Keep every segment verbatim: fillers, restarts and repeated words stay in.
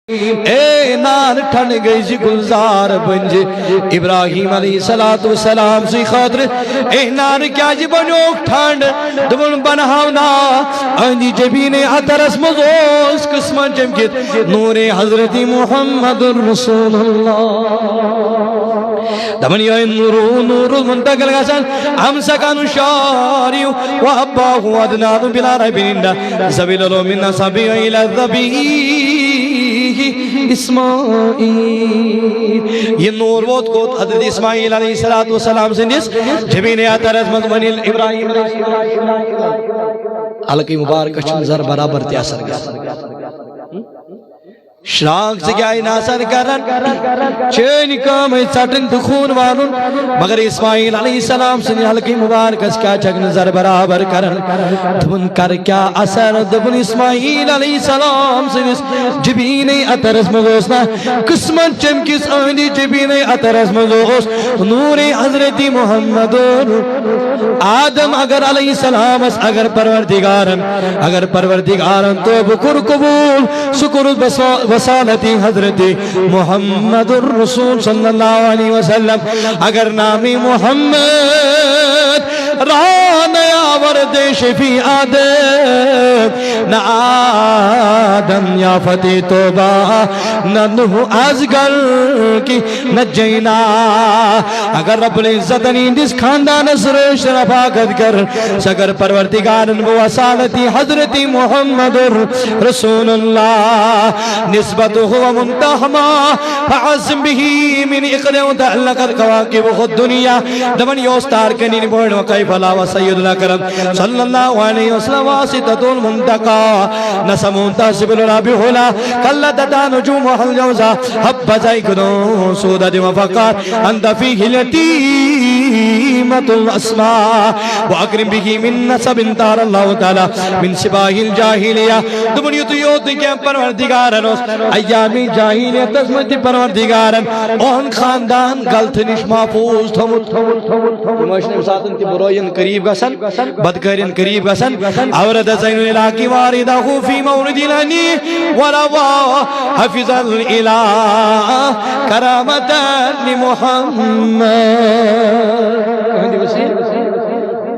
A نار، ٹھنڈ گٔے زِ گُلزار بٔنۍ زِ ابراہیم علیہ الصلوۃ والسلام سٕے خٲطرٕ۔ اے نار، کیازِ بنیوکھ ٹھنڈ؟ دوٚپُن، بنہاو نا، أہنٛدِ جبیٖنِ اطہرس منٛز اوس قٕسمت چمکِتھ نوٗرِ حضرت محمد رسول اللہ۔ دپان، یہِ نوٗر، نوٗر منتقل گژھان، امسک انشاری و اباہ عدنان بلا ریب عند ذوی العلوم من نسبہ الی ذبیح اسماعیل۔ یہ نور ووت کوت؟ حضرت اسماعیل علیہ الصلوۃ والسلام سندس جبین اطہرس منٛز۔ ونیل ابراہیم علیہ السلام، حلقہ مبارک چھُنہٕ ذرٕ برابر تہِ اثر گژھان۔ شراک ژٕ کیٛاہ نہٕ آسان کران؟ چٲنۍ کٲم ہے ژٹٕنۍ تہٕ خوٗن والُن، مگر اسماعیل علیہ السلام سٕنٛدِ حلقہٕ مبارکس کیٛاہ چھکھ نہٕ ذرٕ برابر کران؟ دوٚپُن، کر کیٛاہ اثر؟ دوٚپُن، اسماعیل علیہ السلام سٕنٛدِس جبیٖنٕے اطہرس منٛز اوس نہ قٕسمت چمکِس، أہنٛدِ جبیٖنٕے اطہرس منٛز اوس نوٗرِ حضرت محمد۔ آدم اگر علیہ السلامس اگر پروردگارن، اگر پروردگارن توبہٕ کوٚر قبول، سُہ کوٚرُس بس-، وسالتی حضرت محمد الرسول صلی اللہ علیہ وسلم۔ اگر نام محمد را نیاورد شفیع آدم، نہ آدم یا فتح توبہ، نہ نوح از گل کی نجینا۔ اگر رب العزتن یہندس خاندانس رٲچھ رفاقت کر، سگر پروردگارن بہ وسالتی حضرت محمد رسول اللہ نسبت ہو منتہما فعظم به من اقلع تعلقت کواکب الدنیا۔ دپان، یہ اوس تارکن ہند پٲٹھۍ، وکیف لا وسیدنا کرم صلی اللہ علیہ وسلم واسطۃ المنتقی۔ نسم تحسب العلا بعلا، قلت ادا نجومها الجوزا، حبذا عقد سودة وفقار، انت فيه اليتيمة العصماء، واكرم به من نسب طار الله تعالى من صباح الجاهلية۔ دوٚپُن، یُتُے یوت نہٕ کینٛہہ، پروردگارن اوس ایام جاہلیتس منٛز تہِ پروردگارن اُہُنٛد خاندان غلطہٕ نِش محفوظ تھوٚمُت۔ یِم ٲسۍ نہٕ اَمہِ ساتہٕ تہِ برٲیَن قریٖب گژھان، بدکٲرٮ۪ن قریٖب گژھان۔ اورد زین العلاقی واردہ فی مولد الحنی وروا حفظ الالہ کرامتا لمحمد۔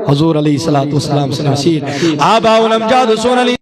حضور علیہ الصلوۃ والسلام سٕنٛدِ وسیٖلہٕ۔ آباء الامجاد سون علی